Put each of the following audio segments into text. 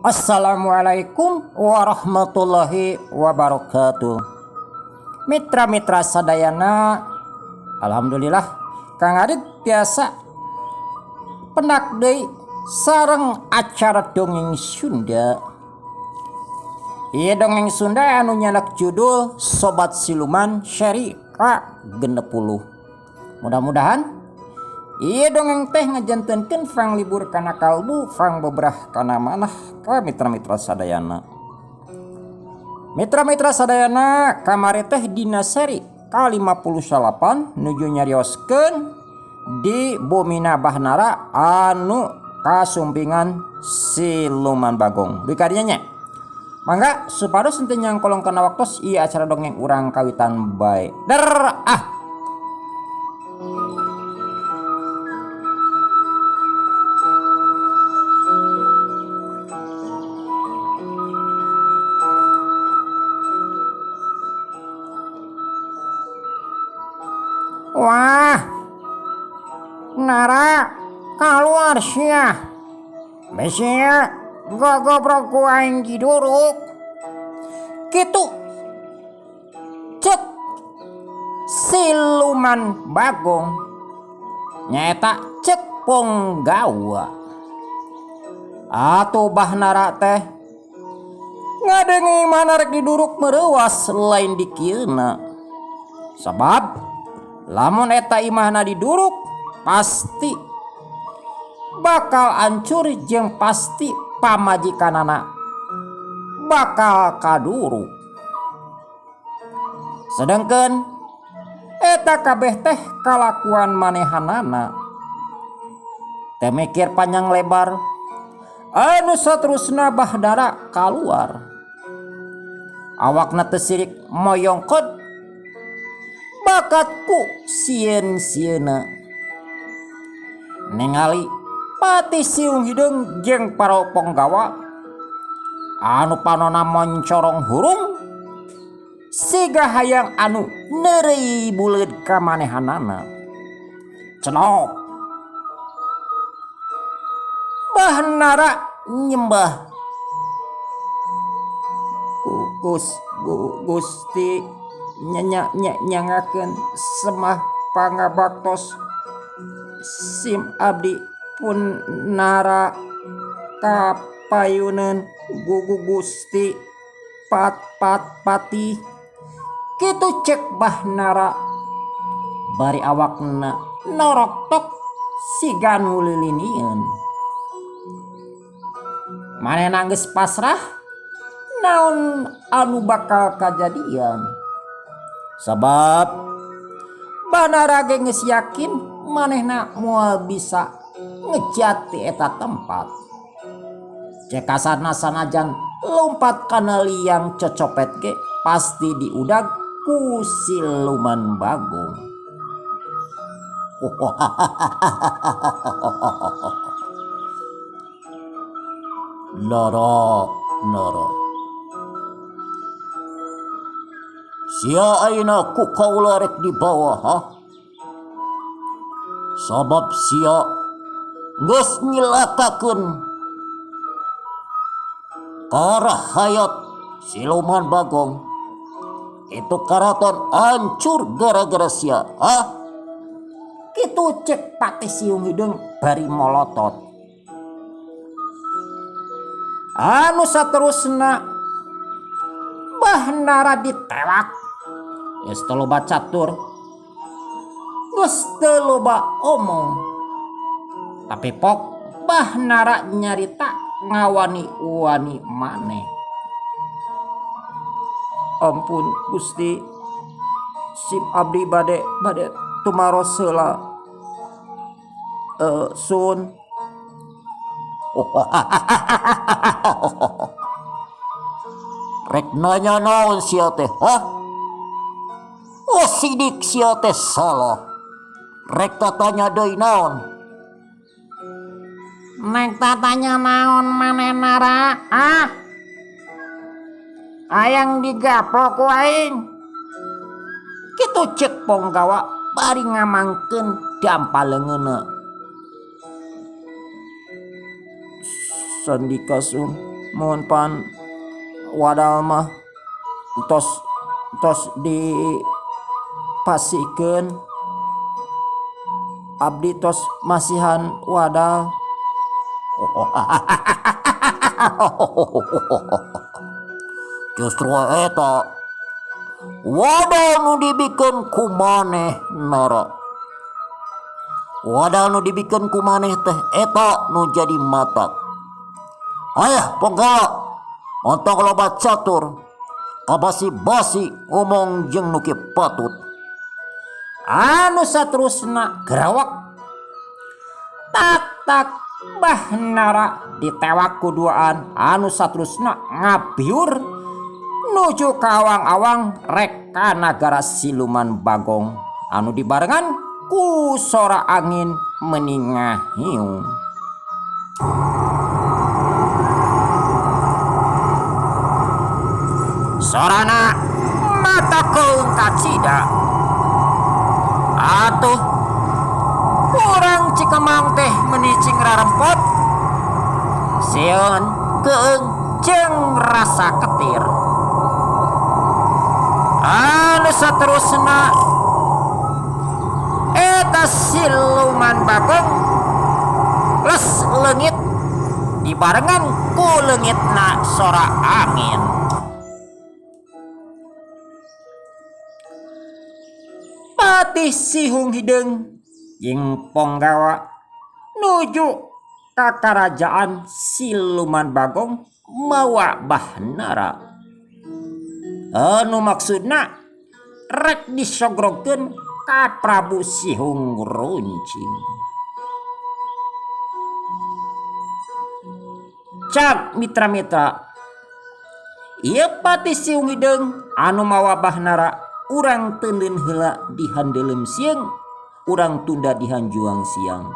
Assalamualaikum warahmatullahi wabarakatuh. Mitra-mitra sadayana, alhamdulillah Kang Adit tiasa pendak deui sareng acara dongeng Sunda. Ieu dongeng Sunda anu nyanak judul Sobat Siluman seri ka-60. Mudah-mudahan ieu dongeng teh ngajantenkeun panglibur kana kalbu, pangbeberah kana manah ka mitra-mitra sadayana. Mitra-mitra sadayana, kamari teh dina seri ka-58 nuju nyarioskeun di Bumina Bahnara anu kasumpingan Siluman Bagong. Dugi ka dinya nya. Mangga supados henteu nyangkolong kana waktos ieu acara dongeng urang kawitan bae. Der ah. Wah, Nara keluar sia. Bisi gogobrok ku aing diduruk. Kitu cek siluman Bagong nyaeta cek Ponggawa. Atuh bah Nara teh ngadengi mana rek diduruk mereuwas lain dikieuna. Sabab lamun eta imahna diduruk pasti bakal ancur jeung pasti pamajikanana bakal kaduruk. Sedangkan eta kabeh teh kalakuan manehanana. Teu mikir panjang lebar anu saterusna Bahdara kaluar. Awakna teu sirik moyongkot bakat ku sieun-sieuna. Ningali Patih Siung Hideung jeung para ponggawa anu panona moncorong hurung siga hayang anu neureuy buleud ka manehanana. Cenok Bahnara nyembah ku Gusti nyangakeun semah pangabaktos sim abdi pun nara kapayuneun gugu Gusti pat pat patih. Kitu cek Bahnara bari awakna norok tok siga nu lilinieun. Manehna geus pasrah naon anu bakal kajadian. Sabab Bahnara ge geus yakin manehna moal bisa ngejati eta tempat. Cek kasarna sanajan lompat kana liang cocopet ge pasti diudag ku siluman Bagong. Nara, Nara. Sia ayeuna ku kaula rek dibawa ha? Sabab sia geus nyilakakeun karahayat siluman Bagong. Itu karaton hancur gara-gara sia, ha? Kitu cek Patih Siung Hideung bari molotot. Anu saterusna Bahnara ditewak. Geus teu loba catur, geus teu loba omong. Tapi pok Bahnara nyarita ngawani-wani maneh. Ampun Gusti, sim abdi bade bade tumaros heula. Sun. Rek nanya naon sia teh, hah? Oh sidik sia teh salah. Rek tatanya deui naon? Nek tatanya naon maneh Nara, ah? Hayang digaplok ku aing. Kitu cek Ponggawa bari ngamangkeun dampaleungeunna. Sandika sun mohon pan wadal mah tos tos dipasikeun abdi tos masihan wadal. Justru eta wadal nu dibikeun ku maneh Nara. Wadal nu dibikeun ku maneh teh eta nu jadi matak. Ayah ponggawa montong loba catur kabasi-basi ngomong jeung nu kieu patut. Anu saterusna gerawak tak tak Bah Nara ditewak ku duaan anu saterusna ngabiur nuju ka awang-awang rek ka nagara siluman Bagong anu dibarengan ku sora angin meuni ngahiung. Sorana mata keung kacida. Atuh urang Cikemang teh meuni cing rarempot. Sieun keung jeung rasa ketir. Anu saterusna eta siluman Bagong les leungit dibarengan ku leungitna sora angin. Patih Sihung Hideung jeung Ponggawa nuju ka karajaan siluman Bagong mawa Bahnara. Anu maksudna rek disogrogkeun ka Prabu Sihung Runcing. Cag mitra-mitra, ieu Patih Sihung Hideung anu mawa Bahnara urang teuneun heula di handeuleum sieung, urang tunda di hanjuang siang.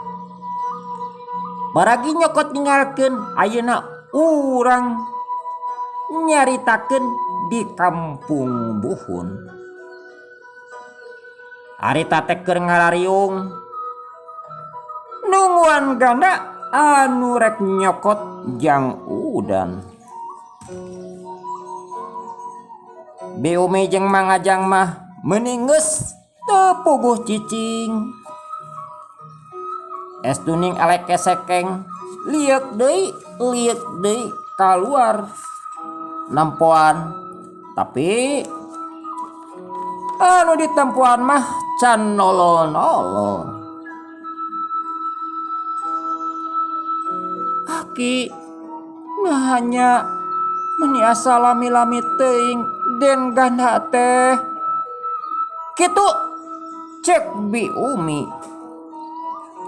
Baragi nyokot ninggalkeun ayeuna urang nyaritakeun di kampung Buhun. Harita teh keur ngarariung nungguan ganda anu rek nyokot jang udan. Bi Umi jeung Mang Ajang mah meuni geus teu puguh cicing. Es tuning elek kesekeng lieuk deui kaluar nempoan, tapi anu ditempoan mah can nolol-nolol. Aki nah hanya meni asa lami-lami teuing den ganda teh. Kitu cek Bi Umi.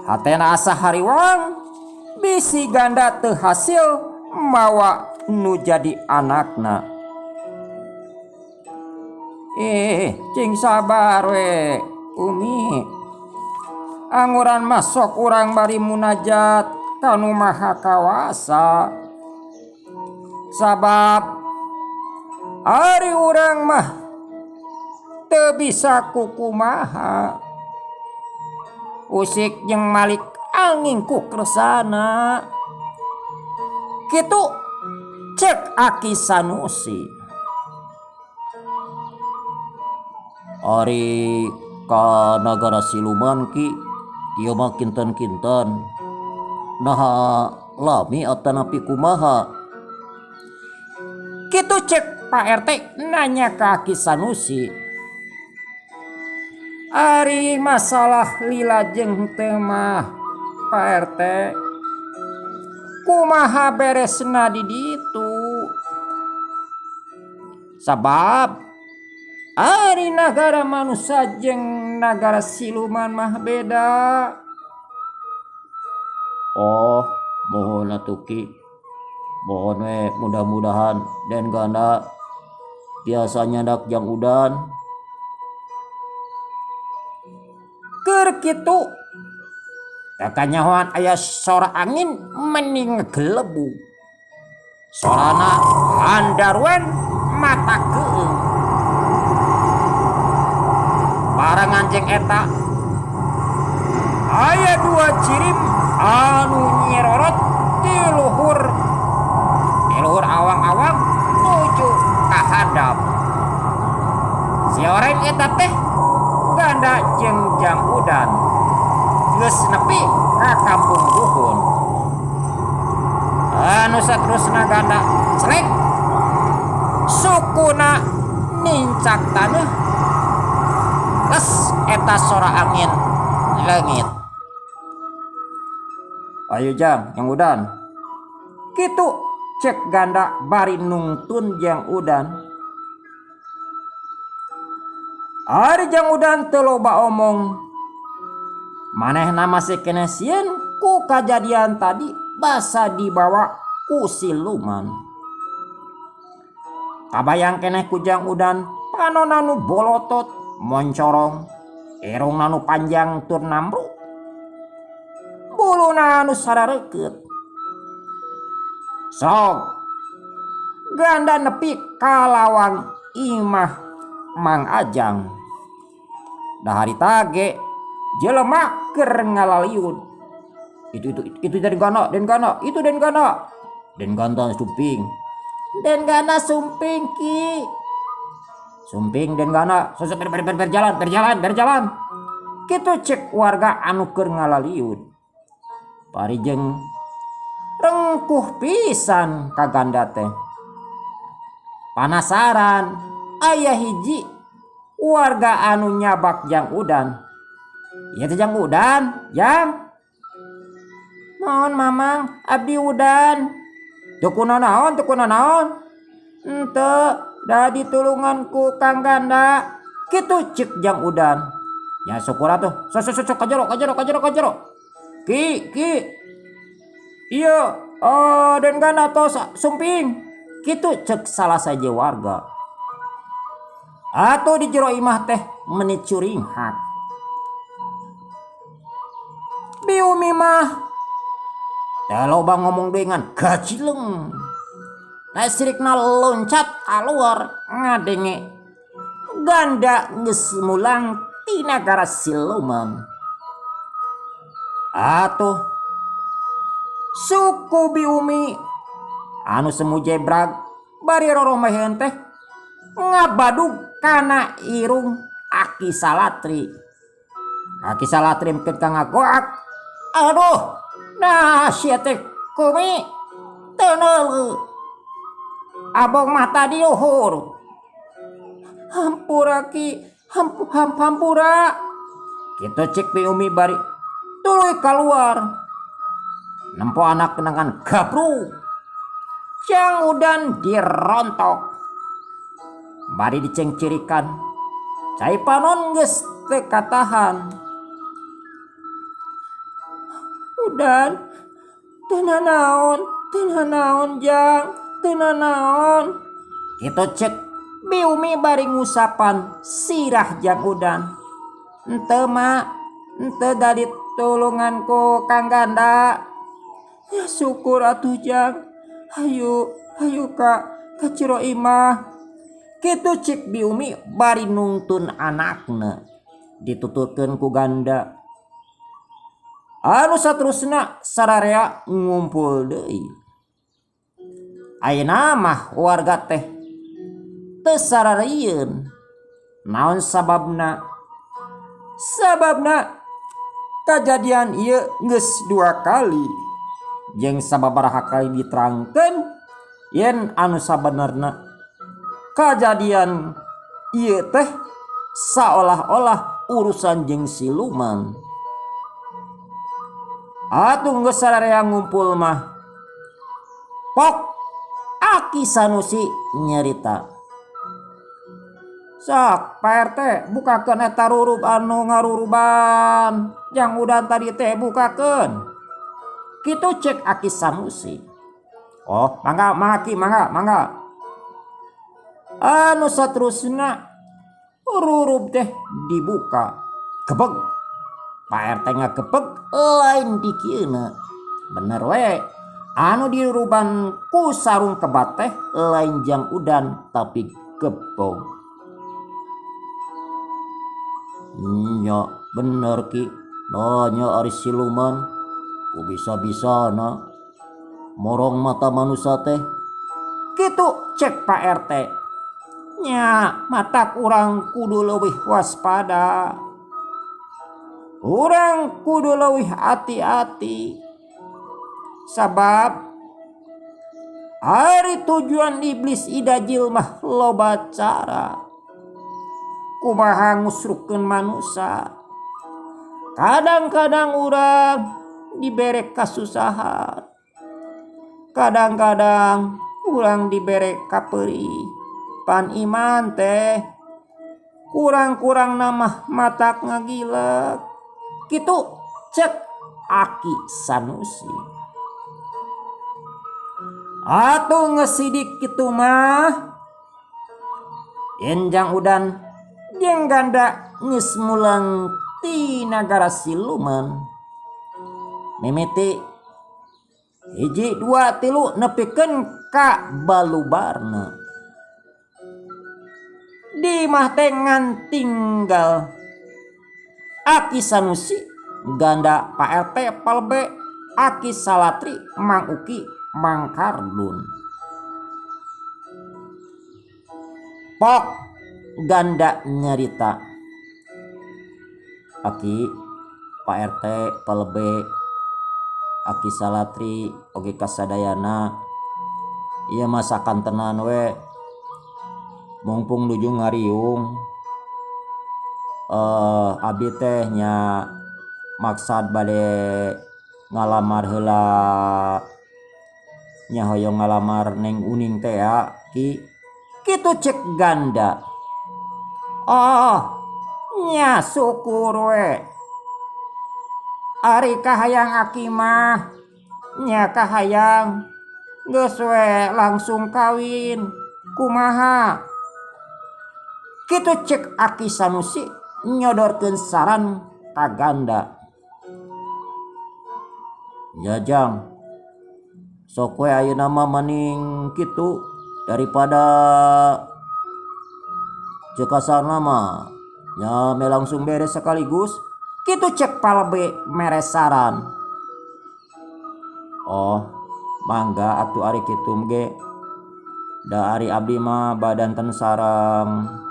Hatena asa hariwang bisi ganda teu hasil mawa nu jadi anakna. Cing sabar we Umi. Anguran masok urang bari munajat kanu maha kawasa. Sabab ari urang mah teu bisa kukumaha. Usik jeung Malik angin ku kersana. Kitu cek Aki Sanusi. Ari ka nagara siluman ki ieu mah kinten-kinten. Naha lami atanapi kumaha? Kitu cek Pak RT nanya ka Aki Sanusi. Ari masalah lila jeung teu mah Pak RT kumaha beresna di ditu? Sabab ari nagara manusia jeung nagara siluman mah beda. Oh, mohon atuh Ki. Mohon we mudah-mudahan den ganda biasa nyandak jang udan. Keur kitu kakanyahoan aya sora angin meni ngegelebu. Sorana handaruan mata keung. Barengan jeung eta aya dua cirim anu nyirorot ti luhur Lain eta teh Ganda jeung Jang Udan geus nepi ka kampung Buhun. Anu saterusna Ganda celek sukuna nincak taneuh les eta sora angin leungit. Ayo Jang, Jang Udan. Kitu cek Ganda bari nungtun Jang Udan. Ari Jang Udan teu loba omong. Manehna masih keneh sieun ku kajadian tadi basa dibawa ku siluman. Kabayang keneh ku Jang Udan panonna nu bolotot, moncorong, irungna nu panjang tur nambruk, buluna nu sararekeut. Sok Ganda nepi ka lawang imah Mang Ajang. Da harita ge jelema keur ngalaliud. Itu itu itu Den Gana, Den Gana, itu Den Gana. Den Gana sumping. Den Gana sumping ki. Sumping Den Gana, sosok ber, ber, ber, berjalan, berjalan, berjalan. Kitu cek warga anu keur ngalaliud. Bari jeung rengkuh pisan ka Ganda teh. Panasaran aya hiji warga anu nyabak Jang Udan. Ieu teh Jang Udan, Jang. Naon Mamang, abdi Udan. Teu kunanaon, teu kunanaon. Henteu, da ditulungan ku Kang Ganda. Kitu cek Jang Udan. Ya syukur atuh. Sok sok sok ka jero, ka jero, ka jero, ka jero. Ki, ki. Iya, Den Ganda tos sumping. Kitu cek salah saja warga. Atuh di jero imah teh meni curinghak. Biumi mah teh loba ngomong dengan gajileng. Nah sirikna loncat keluar ngadenge Ganda geus mulang ti nagara siluman. Atuh suku Biumi anu semu jebrag bari roromeheun teh ngabadug kana irung Aki Salatri. Aki Salatri mungkin ka ngagoak. Aduh, nah sia teh kumi teu neuleuh. Abong mah tadi luhur. Hampura ki, hampura. Kitu cek Biumi bari tuluy keluar. Nempo anak dengan gabruk. Jang Udan dirontok. Bari dicengcirikan. Cai panon geus teu katahan. Udan, teu nanaon, teu nanaon Jang, teu nanaon. Kitu cek Biumi bari ngusapan sirah Jang Udan. Henteu mak, henteu da ditulungan ku Kang Ganda. Ya syukur atuh Jang. Hayu, hayu ka jero imah. Kitu cek Biumi bari nungtun anakna. Dituturkeun ku Ganda. Anu saterusna sararea ngumpul deui. Ayeuna mah warga teh teu sararieun. Naon sababna? Sababna kajadian ieu geus 2 kali. Jeung sababaraha kali diterangkeun yen anu sabenerna kajadian ieu teh saolah-olah urusan jeung siluman. Atuh geus sararea ngumpul mah pok Aki Sanusi nyerita. Sok Pak RT bukakeun eta rurub anu ngaruruban Jang Udan tadi teh bukakeun. Kitu cek Aki Sanusi. Oh, mangga mangga Ki, mangga, mangga. Anu saterusna rurub teh dibuka. Gebeg. Pak RT ngagebeg lain dikieuna. Bener we. Anu diruruban ku sarung kebat teh lain Jang Udan tapi gebog. Nya bener Ki, nanya ari siluman ku bisa-bisana morong mata manusia teh. Kitu cek Pak RT. Nya matak urang kudu leuwih waspada. Urang kudu leuwih ati-ati. Sabab ari tujuan iblis ida jilmah loba cara. Kumaha ngusrukkeun manusa. Kadang-kadang urang dibere kasusahan. Kadang-kadang urang dibere kapeurih. Pan iman teh kurang-kurang namah matak ngagilek. Kitu cek Aki Sanusi. Atuh ngesidik kitu mah. Enjang udan jeung ganda geus mulang ti nagara siluman. Mimiti hiji dua tilu nepikeun ka balubarna. Di imah teh ngan tinggal Aki Sanusi, ganda Pak RT Palbe, Aki Salatri, Mang Uki, Mang Kardun. Pok ganda nyarita. Aki Pak RT Palebe Aki Salatri oge kasadayana ieu mah sakantenan we mungpung nuju ngariung abdi teh nya maksad bade ngalamar heula nya hoyong ngalamar Neng Uning teh ya ki kitu cek ganda oh nya syukur we ari kahayang aki mah nya kahayang geus we langsung kawin kumaha kitu cek Aki Sanusi nyodorkeun saran ka ganda. Jajang sok we ayeuna mah mending kitu daripada cek kasarna mah nya me langsung beres sekaligus kitu cek Palebe mere saran. Oh mangga atuh ari kitu ge da ari abdi mah badanten sareng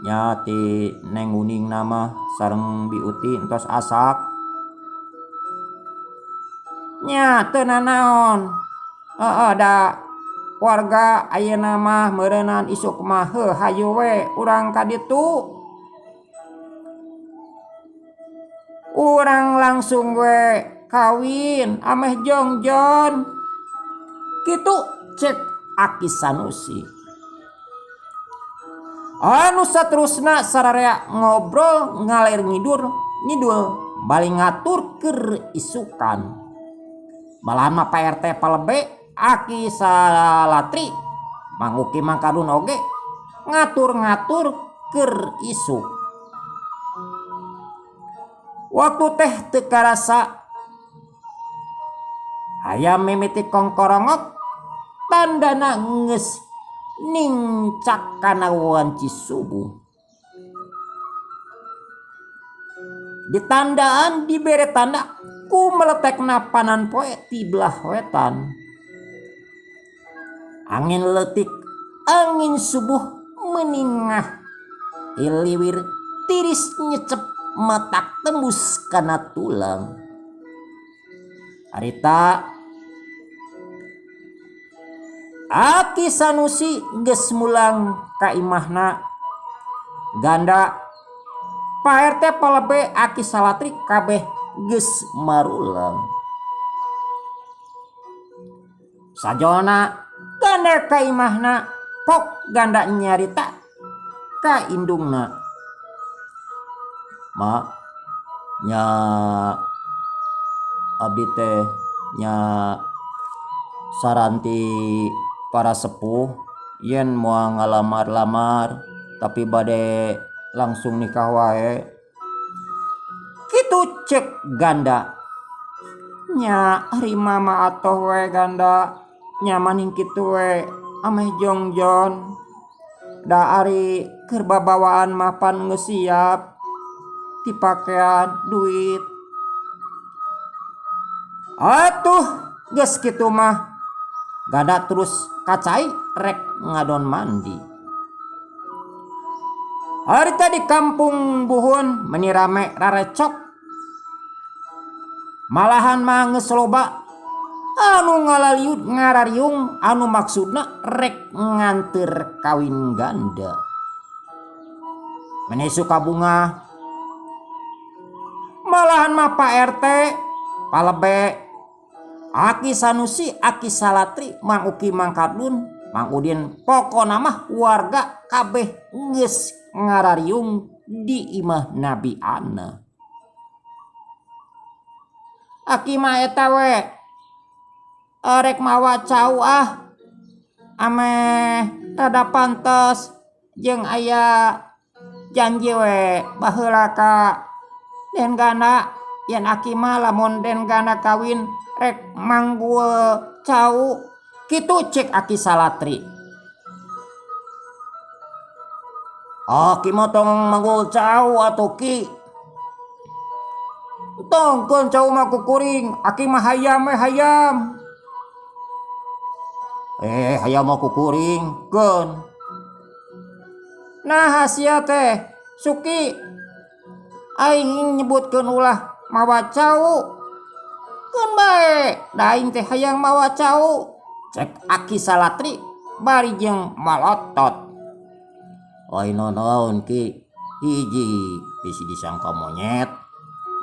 nya ti Neng Uning na mah sareng Bi Uti entos asak. Nya teu nanaon heeh da warga ayeuna mah meureunan isuk mah heuh hayu we urang ka ditu. Urang langsung we kawin ameh jongjon kitu cek Aki Sanusi. Anu saterusna sararea ngobrol ngaler ngidur ngidul bali ngatur keur isukan. Malahan mah Pak RT Palebe Aki Salatri Mang Uki Mang Kardun oge ngatur-ngatur keur isuk. Waktu teh teu karasa hayam mimiti kongkorongok tandana geus nincak kana wanci subuh. Ditandaan dibere tanda ku meletekna panan poe ti belah wetan. Angin leutik angin subuh meningah hiliwir tiris nyecep matak tembus kana tulang. Harita Aki Sanusi geus mulang ka imahna. Ganda Pak RT Palebe Aki Salatri kabeh geus marulang. Sajona ganda ka imahna pok ganda nyarita ka indungna. Ma nya abdi teh nya saran ti para sepuh yen moal ngalamar-lamar tapi bade langsung nikah wae. Kitu cek ganda. Nya ari mama atoh we ganda nya maning kitu we ameh jongjon. Da ari keur babawaan mah pan geus siap dipakean duit. Atuh geus kitu mah ganda terus kacai rek ngadon mandi. Harita di kampung Buhun meni rame rarecok. Malahan mah geus loba anu ngalaliud ngarariung anu maksudna rek nganteur kawin ganda. Meni suka bunga. Malahan mah Pak RT, Palebe, Aki Sanusi, Aki Salatri, Mang Uki, Mang Kardun, Mang Udin, pokona mah warga kabeh geus ngarariung di imah Nabi Ana. Aki mah eta we rek mawa cau ah ameh rada pantes jeung aya janji we baheula ka Den Ganda yen aki mah lamun Den Ganda kawin rek manggul cau kitu cek Aki Salatri. Aki mah tong manggul cau atuh ki. Tongkeun cau mah kukuring, aki mah hayam we hayam. Hayam mah kukuring keun. Nah sia teh Suki aing nyebutkeun ulah mawa cau. Keun bae, da aing teh hayang mawa cau. Cek Aki Salatri bari jeung malotot. Lain naon ki, hiji bisi disangka monyet.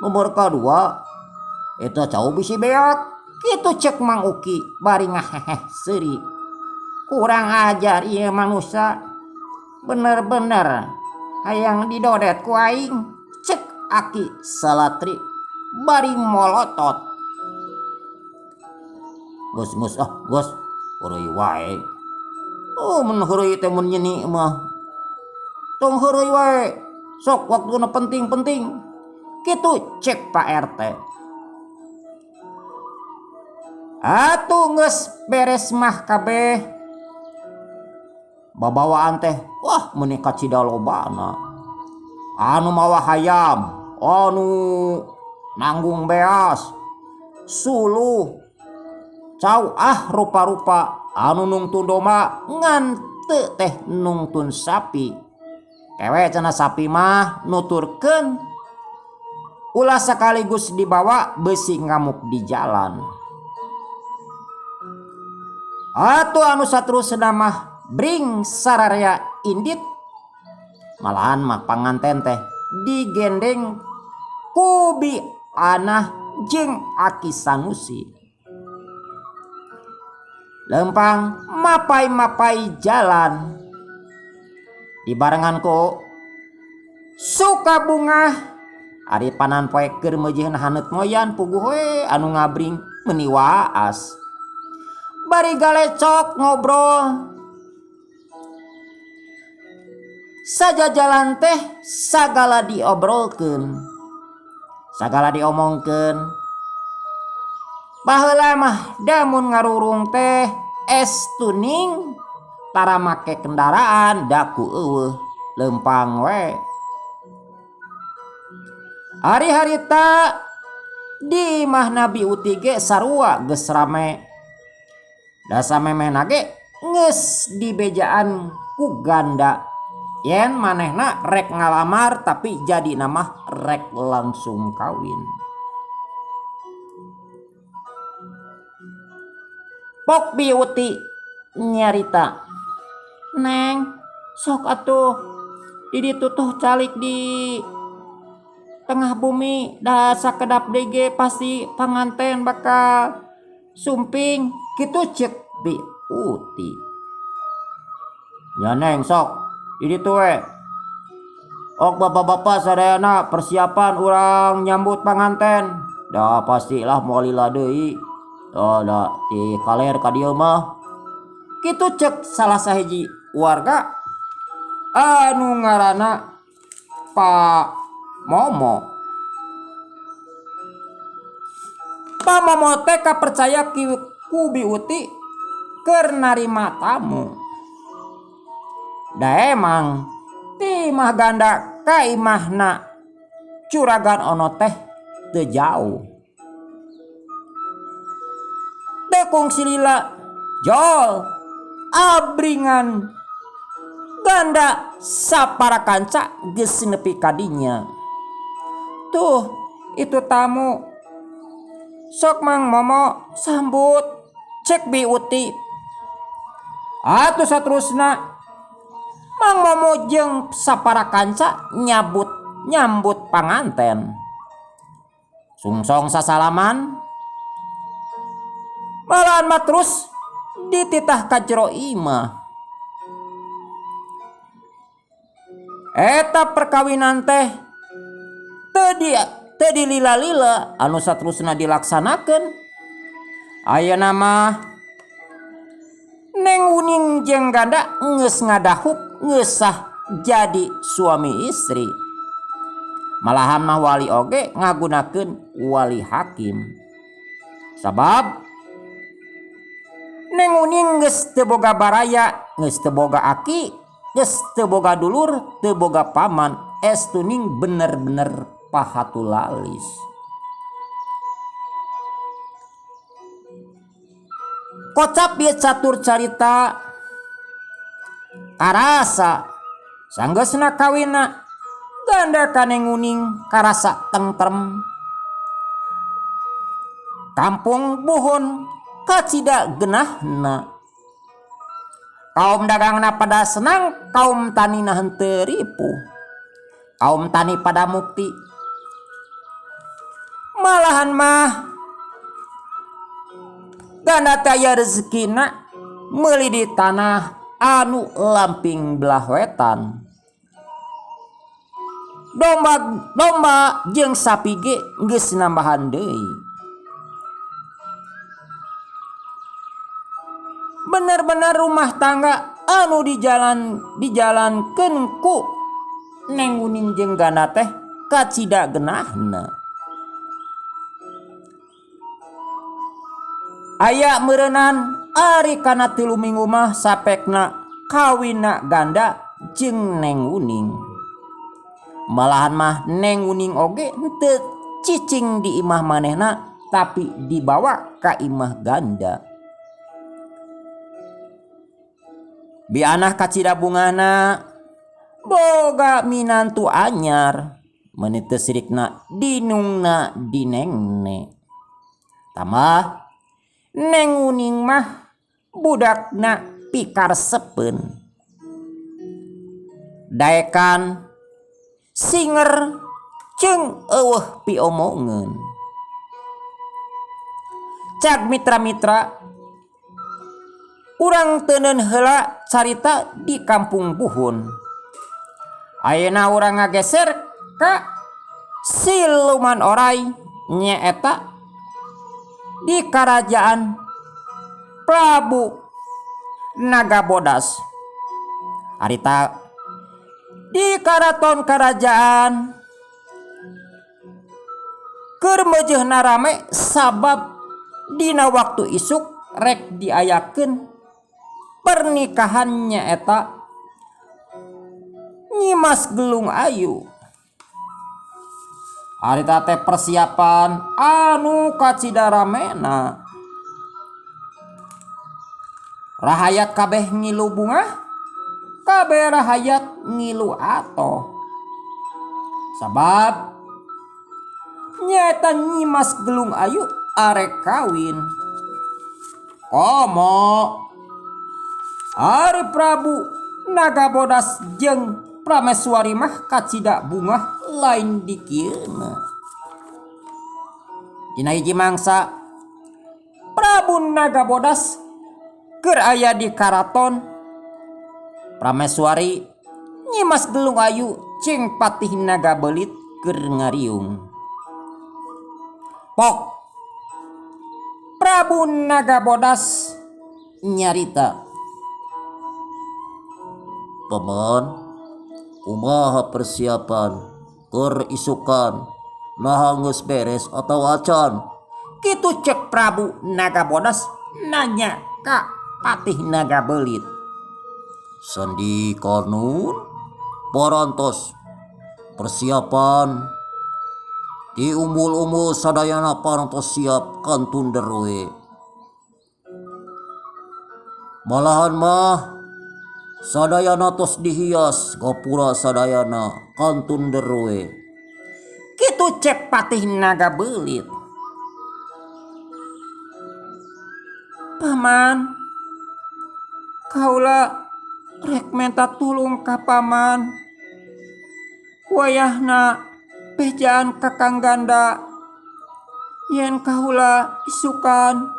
Nomor kadua eta cau bisi beak. Kitu cek Mang Uki bari ngaheheh seuri. Kurang ajar ieu manusia. Bener-bener hayang didodet ku aing. Cek Aki Salatri bari molotot. Geus geus ah geus heureuy wae. Oh mun heureuy teh mun nyeni mah. Tong heureuy wae. Sok waktuna penting-penting. Kitu cek Pak RT. Atuh geus beres mah kabeh. Babawaan teh wah meuni kacida lobana. Anu mawa hayam, anu nanggung beas, suluh, cau ah rupa-rupa, anu nungtun domba ngan teu teh nungtun sapi. Kewe cenah sapi mah nuturkeun ulah sekaligus dibawa besi ngamuk di jalan. Atuh anu saterusna mah bring sararea indit. Malahan mah panganten teh digendeng ku Bi Anah jeung Aki Sanusi. Lempang mapai-mapai jalan dibarengan ku Sukabungah. Ari panan poe keur meujeuhna haneut moyan puguh we anu ngabring meuni waas. Bari galecok ngobrol. Sajajalan teh sagala diobrolkeun. Sagala diomongkeun. Baheula mah damun ngarurung teh es tuning tara make kendaraan daku eueuh lempang we. Ari harita di imah Nabi Uti ge sarua geus rame. Da samemehna ge geus dibejaan ku ganda. Yen manehna rek ngalamar tapi jadina mah rek langsung kawin. Pok Bi Uti nyarita, Neng, sok atuh di ditu tuh calik di tengah bumi da sakedap deui ge pasti panganten bakal sumping kitu cek Bi Uti. Ya Neng sok di ditu we. Ok bapak-bapak sadayana persiapan urang nyambut panganten. Da pastilah moal lila deui. Oh, da di kaler ka dieu mah. Kitu cek salah sahiji warga anu ngaranna Pak Momo. Pak Momo teh kapercaya ku Bi Uti keur narima tamu. Da emang ti imah ganda ka imahna Curagan Ono teh teu jauh. Teu kungsi lila jol abringan Ganda sapara kanca geus nepi ka dinya. Tuh, itu tamu. Sok Mang Momo sambut, cek Bi Uti. Atuh saterusna Mang Momo jeung sapara kanca nyabut nyambut panganten. Sungsong sasalaman. Malahan mah terus dititah ka jero imah. Eta perkawinan teh teu dilila-lila anu saterusna dilaksanakeun. Ayeuna mah Neng Uning jeung Ganda geus ngadahup geus sah jadi suami istri. Malahan mah wali oge ngagunakeun wali hakim. Sabab Neng Uning geus teu boga baraya, geus teu boga aki, geus teu boga dulur, teu boga paman, estuning bener-bener pahatulalis. Kocap ieu catur carita karasa sanggeusna kawinna Ganda ka Neng Uning karasa tentrem. Kampung Buhun kacida genahna. Kaum dagangna pada senang, kaum tanina henteu ripuh. Kaum tani pada mukti. Malahan mah Ganda teh aya rezekina meuli di tanah anu lamping belah wetan. Domba jeung sapi ge geus nambahan deui. Bener-bener rumah tangga anu dijalankeun ku Neng Uning jeung Ganda teh kacida genahna. Aya meureunan ari kana 3 minggu mah sapekna kawinna Ganda jeung Neng Uning. Malahan mah Neng Uning oge henteu cicing di imah manehna tapi dibawa ka imah Ganda. Bianah kacida bungana boga minantu anyar meuni teu sirikna dinungna dinengne. Tambah Neng Uning mah budakna pikarsepeun. Daekan singer jeung eueuh piomongeun. Cag mitra-mitra urang teuneun heula carita di kampung Buhun. Ayeuna urang ngageser ka siluman orai nyaeta di karajaan Prabu Nagabodas. Harita di karaton kerajaan keur meujeuhna rame sabab dina waktu isuk rek diayakeun pernikahan nyaeta Nyimas Gelung Ayu. Harita teh persiapan anu kacida ramena. Rahayat kabeh ngilu bungah, kabeh rahayat ngilu atoh. Sabab nyaeta Nyimas Gelung Ayu arek kawin. Komo Ari Prabu Nagabodas jeung Prameswari mah kacida bungah lain dikieuna. Dina hiji mangsa Prabu Nagabodas keur aya di karaton, Prameswari Nyimas Gelung Ayu jeung Patih Nagabelit keur ngariung. Pok Prabu Nagabodas nyarita, Paman, kumaha persiapan keur isukan? Naha geus beres atawa acan? Kitu cek Prabu Nagabodas nanya ka Patih Nagabelit. Sandi kanun parantos persiapan di umbul-umbul sadayana parantos siap kantun derwe. Malahan mah Sadayana tos dihias gapura sadayana kantun deroe. Kitu cek Patih Naga Belit. Paman, kaula rek menta tulung ka paman. Wayahna bejaan Kakang Ganda yen kaula isukan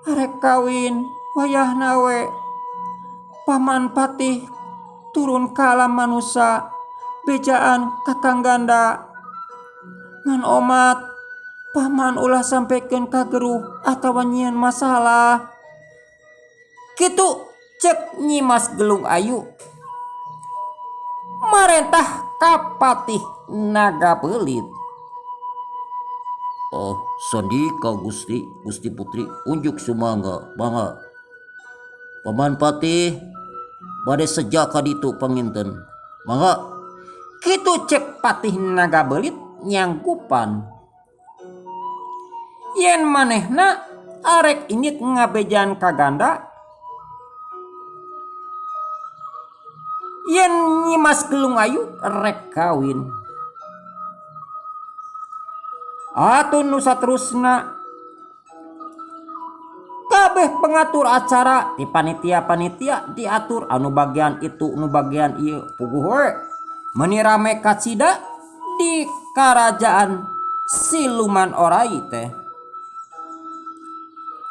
arek kawin wayahna we Paman Patih turun ka alam manusa bejaan Kakang Ganda. Ngan omat paman ulah sampekeun ka geruh atawa nyieun masalah. Kitu cek Nyi Mas Gelung Ayu marentah ka Patih Naga Belit. Oh, sandika Gusti, Gusti Putri, unjuk sumangga, mangga. Paman Patih bade seja ka ditu panginten. Mangga. Kitu cek Patih Naga Belit nyanggupan. Yen manehna arek indit ngabejaan ka Ganda, yen Nyi Mas Gelung Ayu rek kawin. Atuh nu saterusna kabeh pengatur acara di panitia-panitia diatur anu bagian itu nu bagian ieu puguh we meuni rame kacida di karajaan siluman orai teh.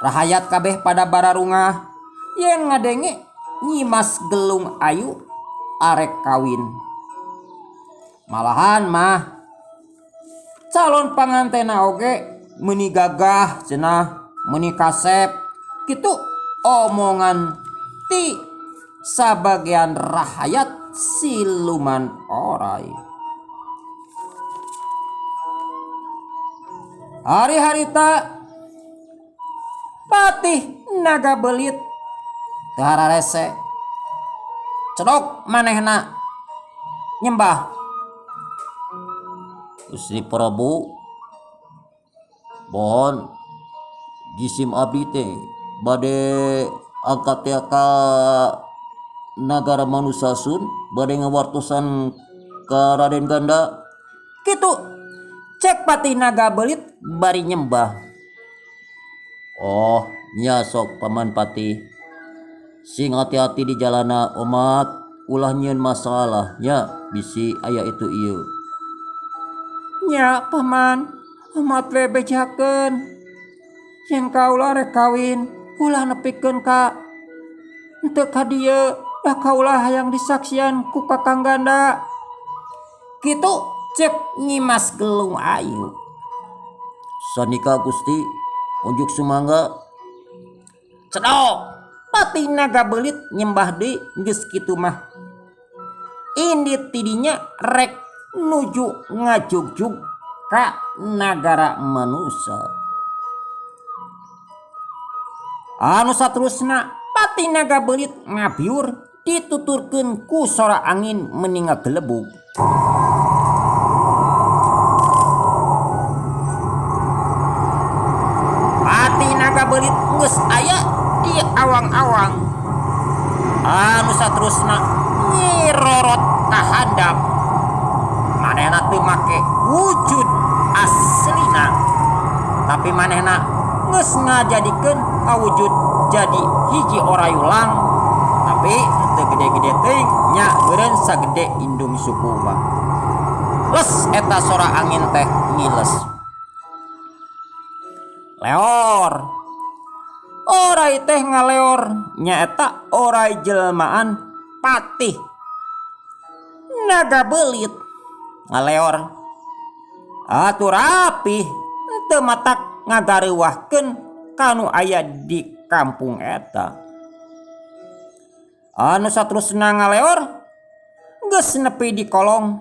Rahayat kabeh pada bararungah yen ngadenge Nyi Mas Gelung Ayu arek kawin. Malahan mah calon pangantena oge meuni gagah cenah, meuni kasep kitu omongan ti sabagian rahayat siluman orai. Hari-harita Patih Naga Belit teu hararese cedok manehna nyembah. Gusti Prabu, mohon jisim abdi teh bade angkat teh ka nagara manusia sun, bade ngawartosan ka Raden Ganda. Kitu cek Patih Naga Belit bari nyembah. Oh, nya sok Paman Patih. Sing hati-hati di jalana omat, ulah nyieun masalah nya bisi aya itu ieu. Nya paman, omat we bejakeun. Yen kaula rek kawin, ulah nepikeun ka henteu ka dieu, da kaula hayang disaksian ku Kakang Ganda. Kitu cek Nyi Mas Gelung Ayu. Sanika Gusti, unjuk sumangga. Cedok, Patih Naga Belit nyembah deui geus kitu mah. Indit tidinya rek nuju ngajugjug ka nagara manusa. Anu saterusna Patih Naga Belit ngabiur dituturkeun ku sora angin meni ngagelebug. Patih Naga Belit geus aya di awang-awang. Anu saterusna nyirorot ka handap. Manehna teu make wujud aslina, tapi manehna geus ngajadikeun kawujud jadi hiji orayulang, tapi teu gede-gede teuing nya meureun sagede indung suku mah. Les eta sora angin teh ngiles. Leor. Orai teh ngaleor nyaeta orai jelmaan Patih Naga Belit ngaleor. Atuh rapih teu matak ngagareuwahkeun kanu aya di kampung eta. Anu saterusna ngaleor geus nepi di kolong.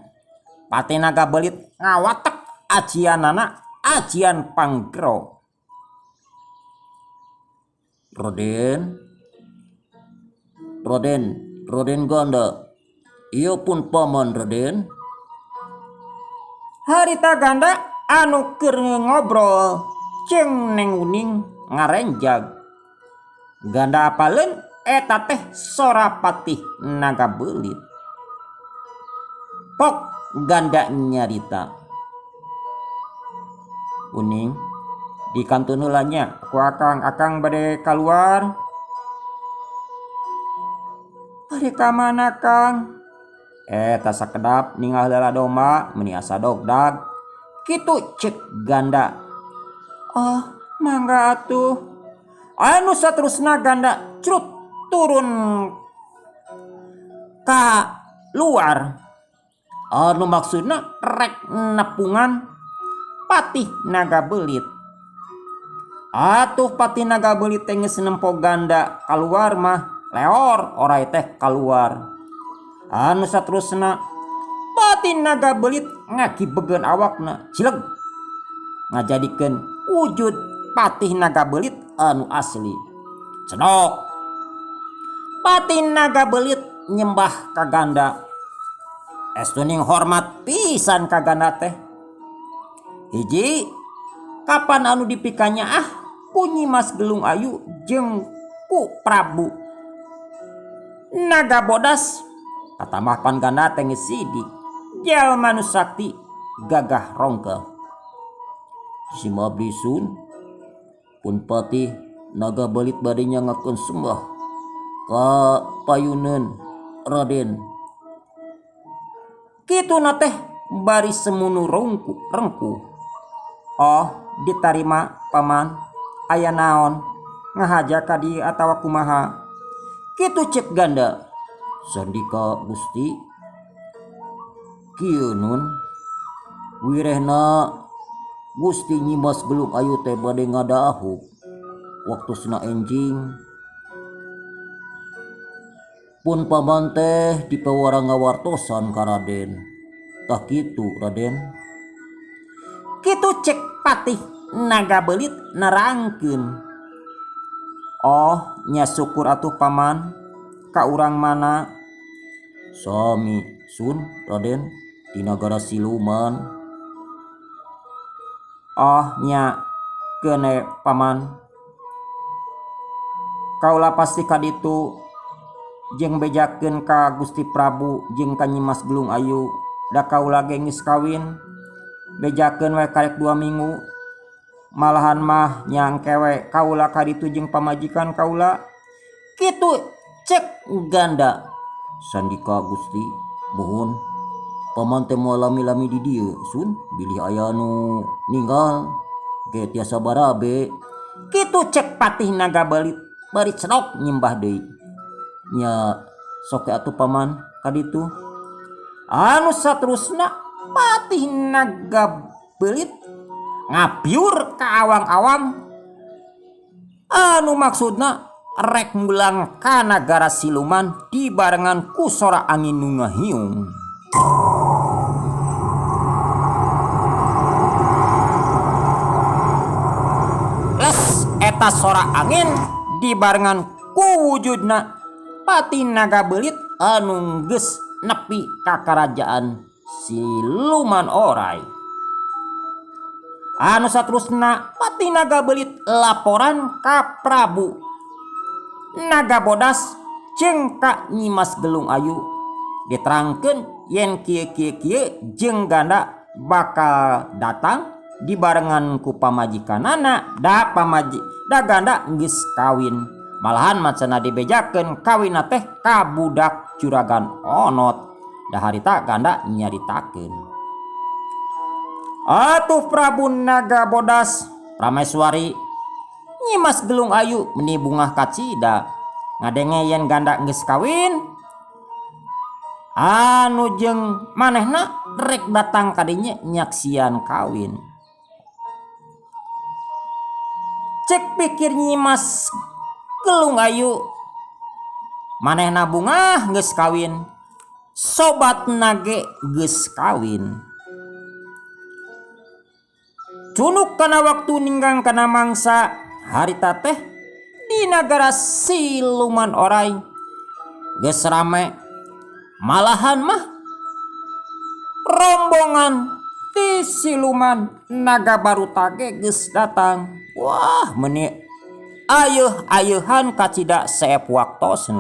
Patih Naga Belit ngawatek ajianana ajian panggero. Raden, Raden, Raden Ganda, ieu pun paman Raden. Harita Ganda anu keur ngobrol jeung Neng Uning ngarenjag. Ganda apaleun Eta teh sora Patih Naga Beulit. Pok ganda nyarita. Uning di kantun heula nya ku akang, akang bade kaluar. Bade ka mana Kang? Eta sakedap ningal heula domba meuni asa dogdag. Kitu cek ganda. Oh, mangga atuh. Anu saterusna ganda crut turun ka luar. Anu maksudna rek nepungan Patih Naga Beulit. Atuh Patih Naga Beulit teh geus nempo ganda kaluar mah leor orai teh kaluar. Anu saterusna Patih Naga Beulit ngakibegeun awakna cileg ngajadikeun wujud Patih Naga Beulit anu asli. Cenok Patih Naga Beulit nyembah ka ganda. Estuning hormat pisan ka ganda teh. Hiji kapan anu dipikanya ah ku Nyimas Gelung Ayu jeung ku Prabu Naga Bodas. Katambah pan ganda teh geus sidik jalma nu sakti gagah rongkeh. Sim abdi sun pun Patih Naga Beulit bade nyangakeun sembah ka payuneun Raden. Kituna teh bari semunu rengkuh. Oh, ditarima paman. Aya naon ngahaja ka dieu atawa kumaha? Kitu cek ganda. Sandika Gusti kieu nun wirehna Gusti Nyimas Gelung Ayu teh bade ngadahub waktosna enjing. Pun paman teh dipawara ngawartosan ka Raden. Tah kitu Raden. Kitu cek Patih Naga Beulit nerangkeun. Oh, nya syukur atuh paman. Ka urang mana? Sami sun Raden di nagara siluman. Oh, nya keune paman. Kaula pasti ka ditu jeung bejakeun ka Gusti Prabu jeung ka Nyimas Gelung Ayu. Da kaula ge geus kawin. Bejakeun we karek 2 minggu. Malahan mah nyangke we kaula ka ditu jeung pamajikan kaula. Kitu cek ganda. Sandika Gusti muhun paman teh moal lami-lami di dieu sun bilih aya nu ninggal ge tiasa barabe. Kitu cek Patih Naga Beulit bari cenok nyembah deui. Nya sok atuh paman ka ditu. Anu saterusna Patih Naga Beulit ngapiur ka awang-awang anu maksudna rek mulang ka nagara siluman dibarengan ku sora angin nu ngahiung. Les eta sora angin dibarengan ku wujudna Patih Naga Beulit anu geus nepi ka karajaan siluman orai. Anu saterusna Patih Naga Beulit laporan ka Prabu Naga Bodas jeung ka Nyimas Gelung Ayu. Diterangkeun yen kieu kieu kieu jeung ganda bakal datang dibarengan ku pamajikanana da pamaji da ganda geus kawin. Malahan macana dibejakeun kawinna teh ka budak juragan onot. Da harita ganda nyaritakeun. Atuh Prabu Naga Bodas Prameswari Nyimas Gelung Ayu meni bungah kacida ngadenge yen ganda geus kawin anu jeung manehna rek datang ka dinya nyaksian kawin. Cek pikir Nyimas Gelung Ayu manehna bungah geus kawin, sobat nage geus kawin. Cunuk kana waktu ninggang kana mangsa harita teh di nagara siluman orai geus rame. Malahan mah rombongan ti siluman naga baru tage geus datang. Wah, meni Ayeuh-ayeuhan kacida seep waktosna.